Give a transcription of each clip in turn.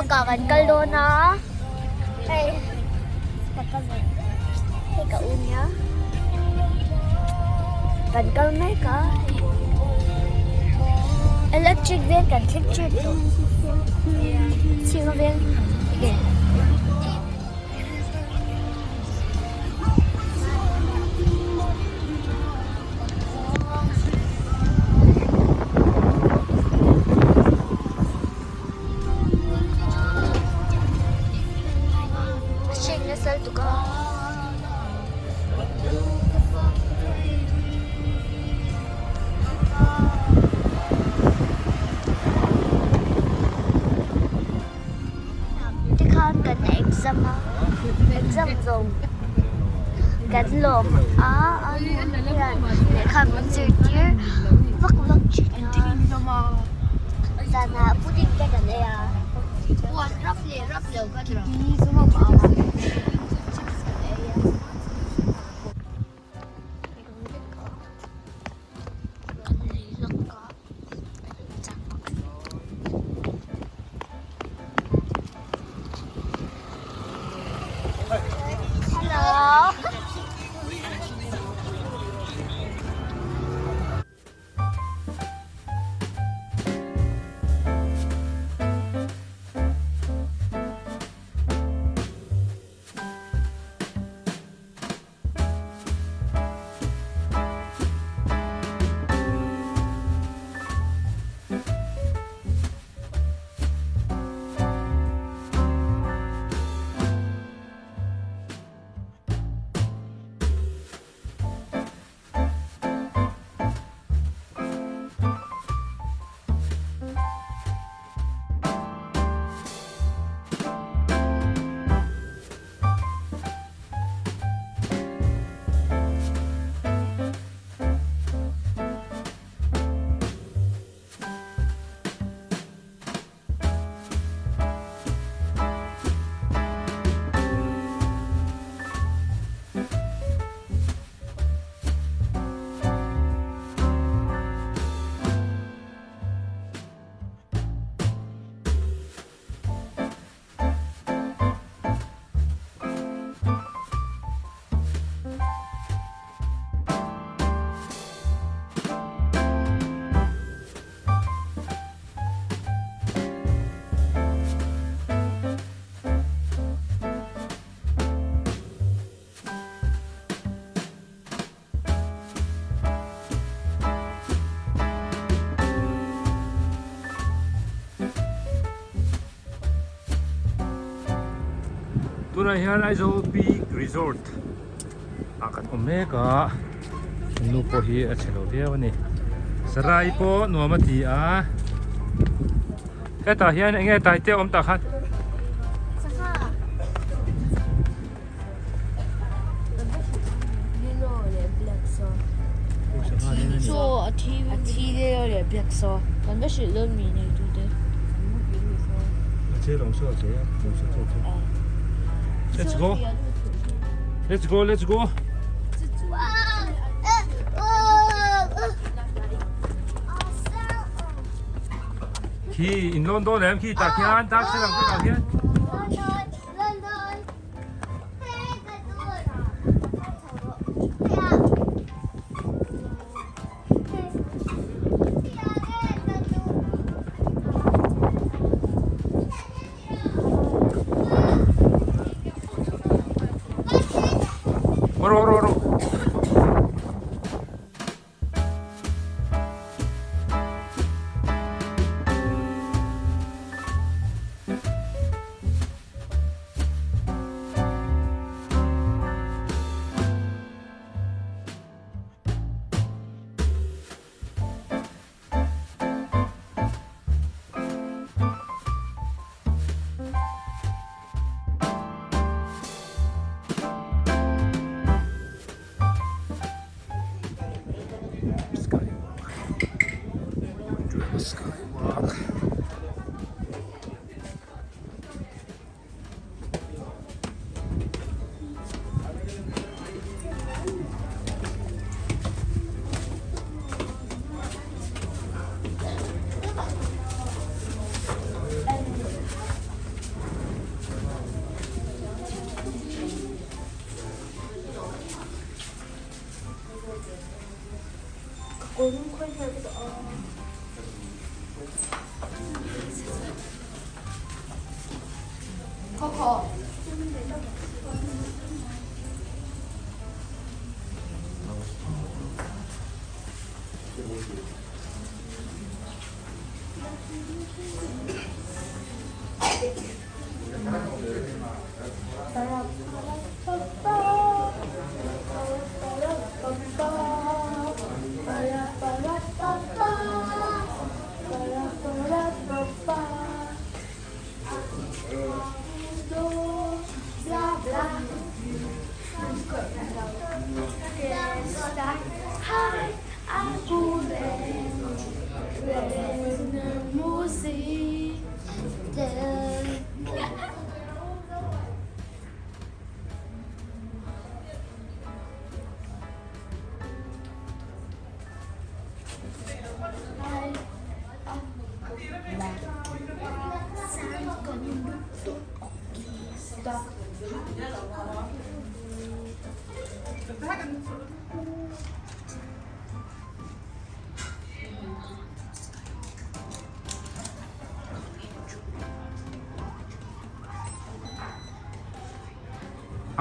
Skywalk ah kan kal dawn a hei ka cousin hei ka u nia kan kal mek a electric veng kan thleng tep tawh chhinga veng enge. Tikhan kan exam a exam zawm kan lawm a a hian lehkha min zirtir vak vak thin a zanah pudding te kan ei a chips kan ei a. Kan lei lawk a chak bawk si. Hello. Tunah hian Aizawl Peak Resort ah kan awm mek a nu pawh hi a chhe lo viau a ni sarai pawh nuam a ti a hetah hian eng nge taite awm tah khan. Let's go. Let's go, let's go. Khi in lawn dawn em khi tah khian dark thlalak vekah khian. Ro ro ro. A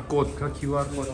code kha QR code.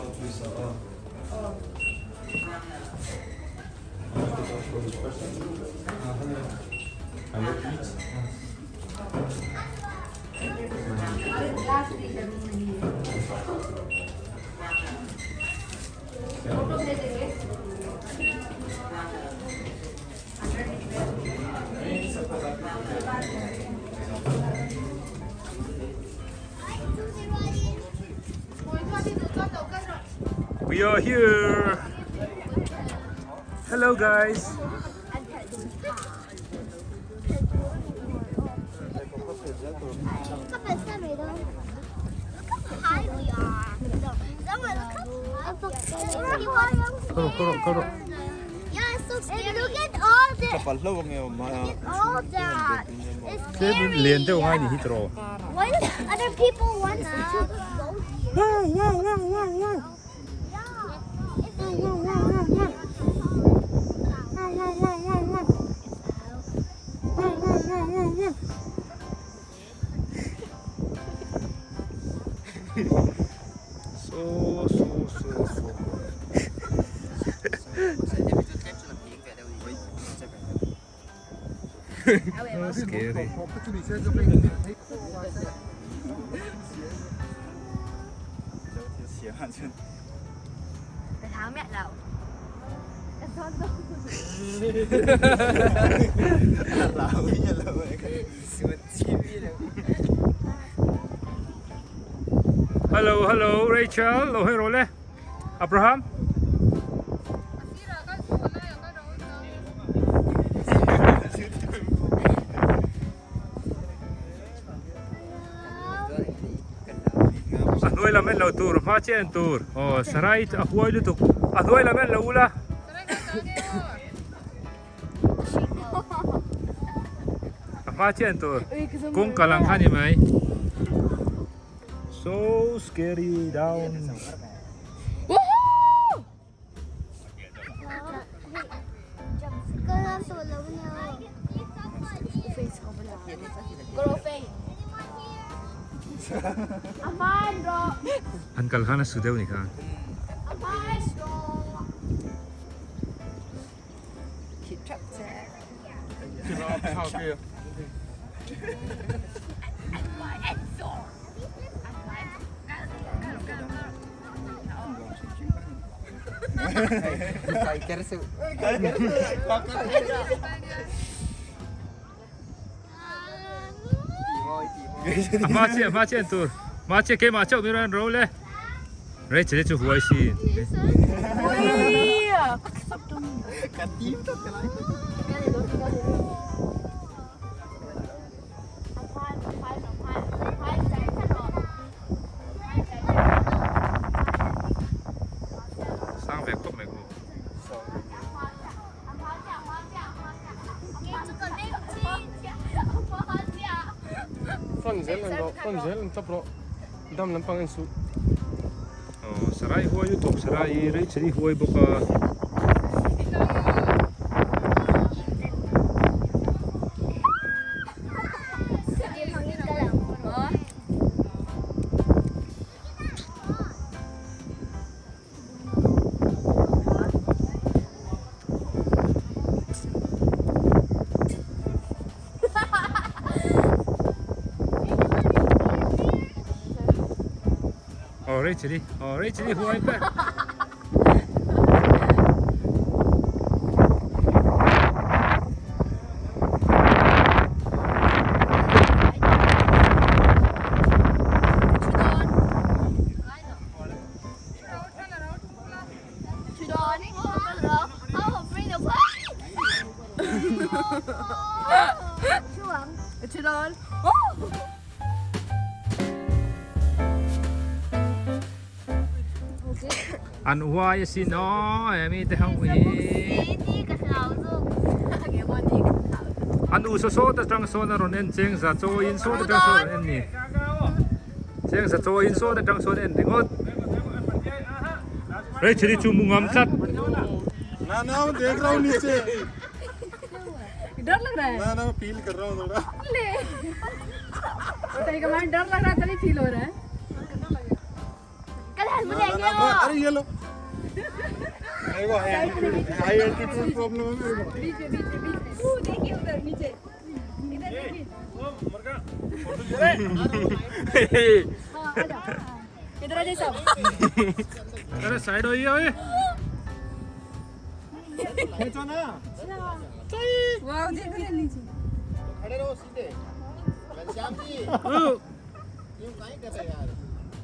We are here. Hello guys. Karo karo karo. Lian deuh ngai ni hi tiraw. Wow wow wow wow wow. So so so so. Scary. Hello hello Rachel lo hawi rawh le Abraham. A hnuai lam en lo tur hma chiah en tur aw sarai a huai lutuk a hnuai lam en lo ula. A hma chiah en tur kawngka lang kha ni mai so scary down. An kal khan a su deuh ni kha. A hma chiah a hma chiah an tur hma chiah keimah chauh mi rawn ro le Rachel hi chu huai si Sang ve khawp mai khu. Fan zel an rawh, fan zel an tap rawh. Dam lampang en suh. Aw sarai huai lutuk sarai rei chheli huai bawk a. Aw Rachel-i, aw Rachel-i huai ber. An huai asin aw he mite ho hi. An u saw sawt atang sawn a rawn en cheng za chawiin sawt atang sawn a rawn en ni. Cheng za chawiin sawt atang sawn a en ringawt. Rachel-i chu mu ngam tlat. Na na dekh raha hu niche. ना ना मैं फील कर रहा हूँ थोड़ा डर लग रहा है तभी फील हो रहा है कल ना ना ना अरे ये लो मेरे को high altitude problem है मेरे को बीच में बीच में बीच में वो देखिए उधर नीचे इधर देखिए हाँ आ जाओ इधर आ जाइए सब अरे साइड होइए ओए खींचो ना वाह देखो ना नीचे खड़े रहो सीधे घनश्याम जी यूं काहे कर रहे यार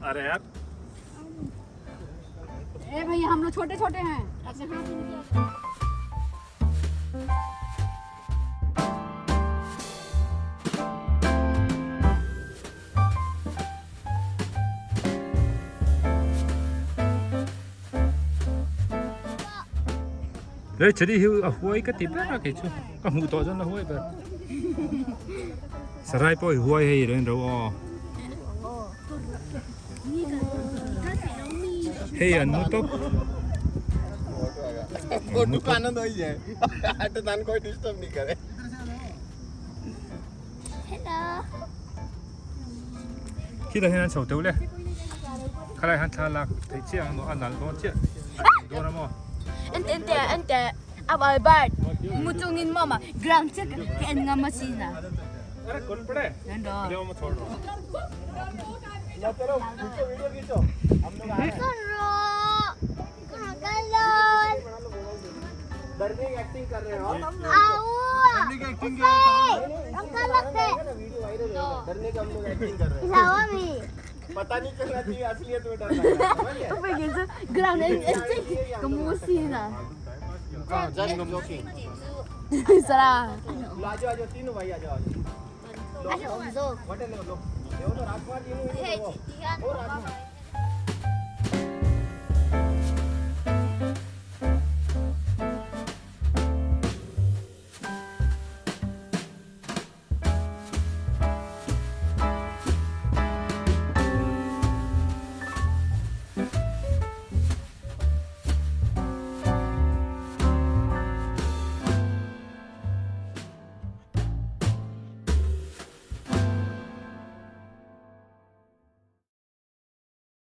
अरे यार ए भैया हम लोग छोटे छोटे हैं अपने हाथ में निकाल। Rachel-i hi a huai ka ti ber a kei chu ka hmuh tawh chuan a huai ber sarai pawh i huai hei reng ro aw hei an mu tawp photo का आनंद वही है हट कोई डिस्टर्ब नहीं करे Hello. Khilai hian an chho teuh le khalai hian thla lak theih chiah ang a nalh dawn chiah dawn a maw. Ente ente ente ab Albert muchungin mama ground check ke en ngam machina. अरे कौन पड़े Nando. ना चलो खींचो video खींचो हम लोग आ रहे हैं Karo. Karo. डरने की एक्टिंग कर रहे हो Au. Acting Uncle lakte. Video viral होगा डरने की हम लोग एक्टिंग कर रहे Ilawa mi. हैं पता नहीं चलना चाहिए असलियत में डर लग रहा है समझ गए Upay ground ente kamusina. Just joking Sara. लो आ जाओ आ जाओ तीनों भाई आ जाओ आ जाओ Ano? Hotel लो लो देखो तो राजकुमार जी Hey, ओ राजकुमार